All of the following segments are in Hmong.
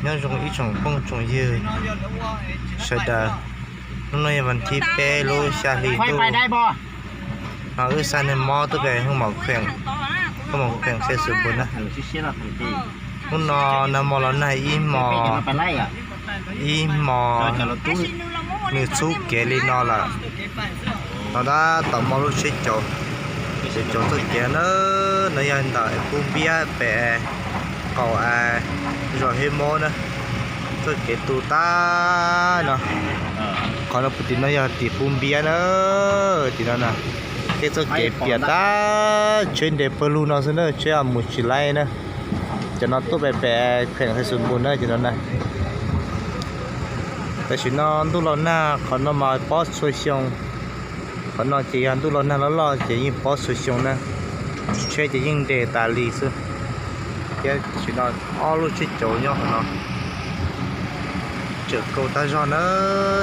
Nyob zoo ib tsoom phooj tsoom ywg sawv daws, hnub no yog vas thib peb lub xya hli ntuj no, wb xa neeg mob tuaj pem Hoob Mos Kheem, Hoob Mos Kheem Xais Xus Npus na. Hnub no nag hmo los nag ib hmos, ib hmos nws txhub kev li no lawm. No tab tom muaj lub tsheb caum, tsheb caum txoj kev na, no yog ntawm Pub Npiab pem qaum zos Hib Mob na, txoj kev tu tag no. Qhov no puv tim no yog tim Pub Npiab na, tim no na, tej txoj kev piam tag, tsheb nres pawg lug no xwb na, tsheb mus tsis laib na. Cov no tuaj pem pem Kheem Xais Xus Npus na, cov no na. Tam sim no ntuj los nag, qhov no mas pob txhua xyoo, qhov no ces yog ntuj los nag loj loj ces yeej pob txhua xyoo na, tsheb ces yeej nres tas li xwb. Thiab tam sim no ob lub tsheb caum nyob qhov no, tseem kaus tag zog na.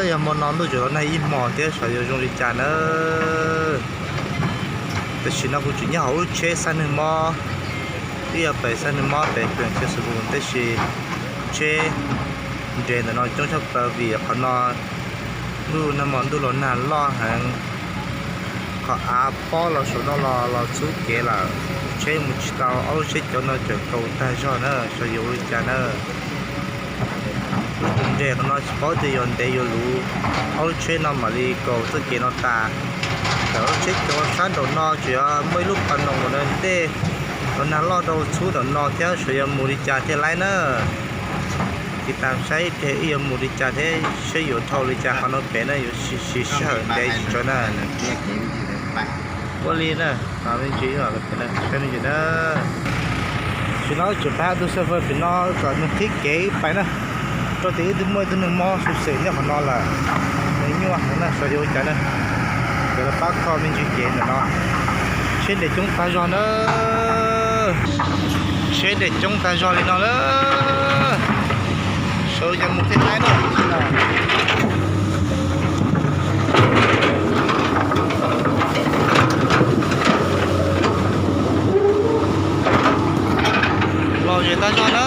Yog hmo no ntuj tseem los nag ib hmos thiab xyov yuav zoo li cas na. Tam sim no kuv tseem nyob hauv lub tsheb xa neeg mob, twb yog pem xa neeg mob pem Kheem Xais Xus Npus tab sis tsheb nres ntawm no coob tshaj plaws vim qhov no ntuj nag hmo ntuj los nag loj heev. Qhov av pob los saum no los los txhub kev lawm, tsheb mus tsis tau, ob lub tsheb caum no tseem kaus tag zog na, xyov yuav ua li cas na. Lub tsev nres qhov no tsis paub tias yuav ntev yuav luv, ob lub tsheb no mam li kaus txoj kev no tas. Ntawm lub tsheb caum sab nraum no tseem muaj ib lub pas noom ua ntej, los nag loj rau txhub ntawm no thiab, xyov yuav mus li cas thiaj laib na. Tiv tas saib ib pliag wb yuav mus li cas thiab seb yuav dhau li cas qhov no pem na, yuav siv sij hawm ntev tsis tsawg na. Ua li na, me ntsis, saib me ntsis na. Tam sim no tseem pab tus xab fawb pem no kom nws qhib kev pais na, rau tias wb twb muaj ib tug neeg mob xwm xwm nyob qhov no lawm, nws nyuaj heev na, xyov yuav ua cas na. Ces los pab kho me ntsis kev ntawm no. Tsheb nres coob tag zog na, tsheb nres coob tag zog li no na, xyov yuav mus thiaj laib na. Los zem tag zog na,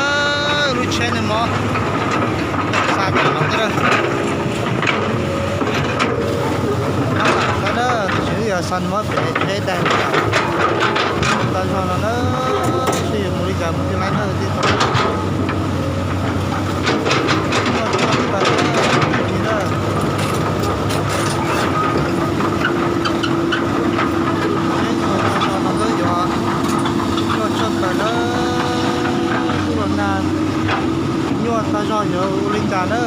lub tsheb neeg mob xa tam no thiab na. Tam sim no yog xa neeg mob pem tsheb daig tag zog no na, seb yuav mus li cas mus thiaj laib na. Tsheb tag zog no twb yuav nyuaj tshaj plaws na, ntuj los nag nyuaj tag zog yuav ua li cas na.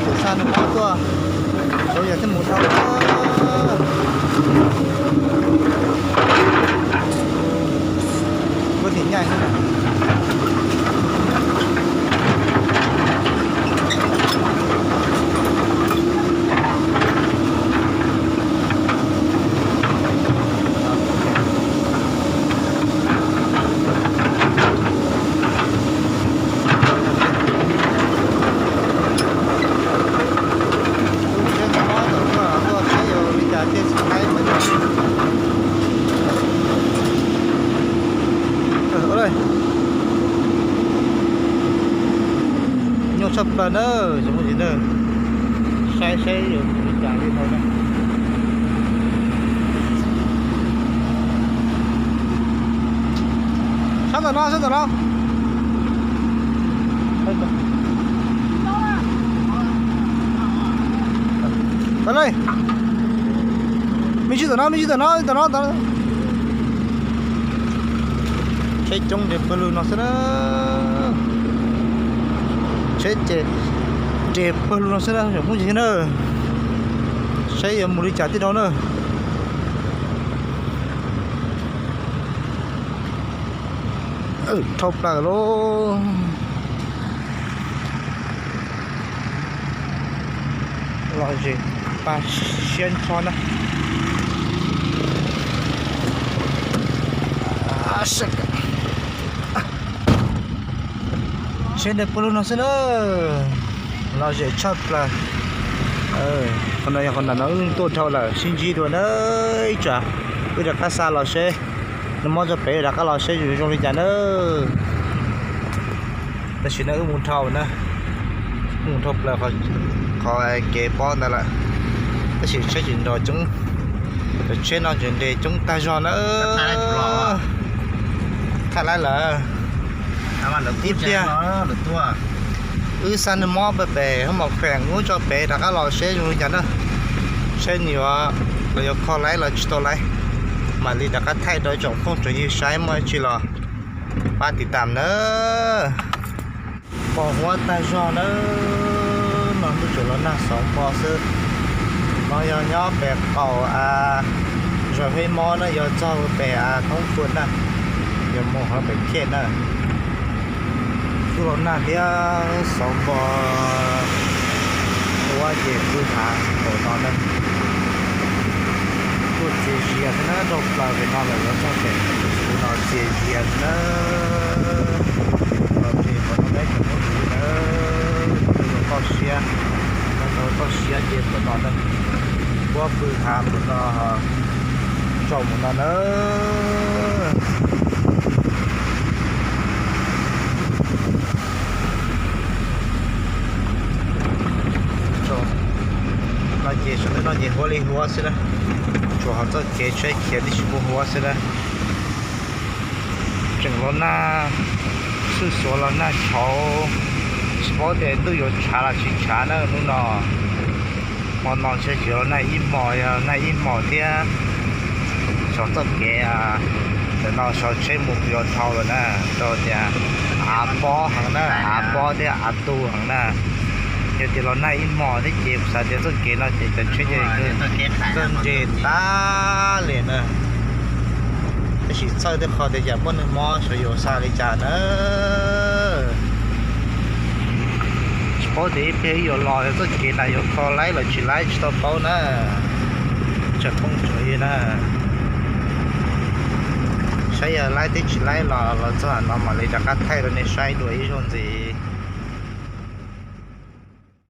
Tus xa nws mob tuaj, xyov yog thiaj mus dhau. Kuv tim nyaij xwb na. Nyuaj tshaj plaws na, saib saib yuav ua li cas li no na. Sab ntawm no, sab ntawm no. Tawm lawm. Me ntsis ntawm no, me ntsis ntawm no, ntawm no, ntawm no. Tsheb coob nres pawg lug no xwb na. Tsheb ces nres pawg lug no xwb na, tsoom phooj ywg na. Saib yuav mus li cas tij dhau na. Dhau plaws lauj. Lom zem paj siab ntho na. Tsheb ntawd puav leej no xwb na, lom zem tshaj plaws. Qhov no yog qhov ntawm no wb tuaj dhau lawm, sib ntsib dua na. Ib tsam wb rov qab xa los seb, nws mob rau pem rov qab los seb zoo li cas na. Tam sim no wb mus dhau na, mus dhau plaws qhov kev pob ntawd lawm, tab sis tsheb tsis nrog coob, cov tsheb no tseem nres coob tag zog na. Thaij laib lawm. Ib pliag wb xa nws mob pem pem hoob mos kheem ub tso pem rov qab los seb zoo li cas na. Seb nws yuav, los yuav kho laib los tsis tau laib, mam li rov qab thaij rau tsoom phooj tsoom ywg saib muaj tsi los pab tiv tam na. Pos huab tag zog na, no lub tseem los nag xauv npo xwb. No yog nyob pem qaum a, zos Hej Mob na, yog txog pem a thoob fua na, yog mus hauv pem Khej na. Kuj los nag thiab xauv npo, huab ces pw hav npaum no na. Kuj txias zias xwb na, dhau plaws pem no lawm yuav txog pem kuv no txias zias xwb na. Los ces qhov no peb tseem muab tus na, tau toj siab, tau toj siab ces pem no na, huab pw hav pem no, tsaus mus no na. No ces sawv ntawm no ces huab li huab xwb na, tsuas ho txoj kev tsheb khiav tib si muaj huab xwb na. Tseem los nag, xuj xuav los nag tshauv, tsis paub tias ntuj yuav tshav los tsis tshav na hnub no. Hmo no ntshe tsis los nag ib hmos, yog nag ib hmos thiab. Xyov txoj kev, ntawm no xyov tsheb mus puas yuav dhau lawm na, rau tias av pob heev na, av pob thiab av tu heev na. Yog tias los nag ib hmos thiab ces kuv xav tias txoj kev no ces cov tsheb ces kawg nres tag li na. Tab sis txhawj tej qho tias cas muaj neeg mob xyov yuav xa li cas na. Tsis paub tias ib pliag wb yuav los txoj kev na yuav kho laib los tsis laib tsis tau paub na. Tsoom phooj tsoom ywg na, saib yog laib thiab tsis laib los los txog no mam li rov qab thaij rau nej saib dua ib zaug ntxiv.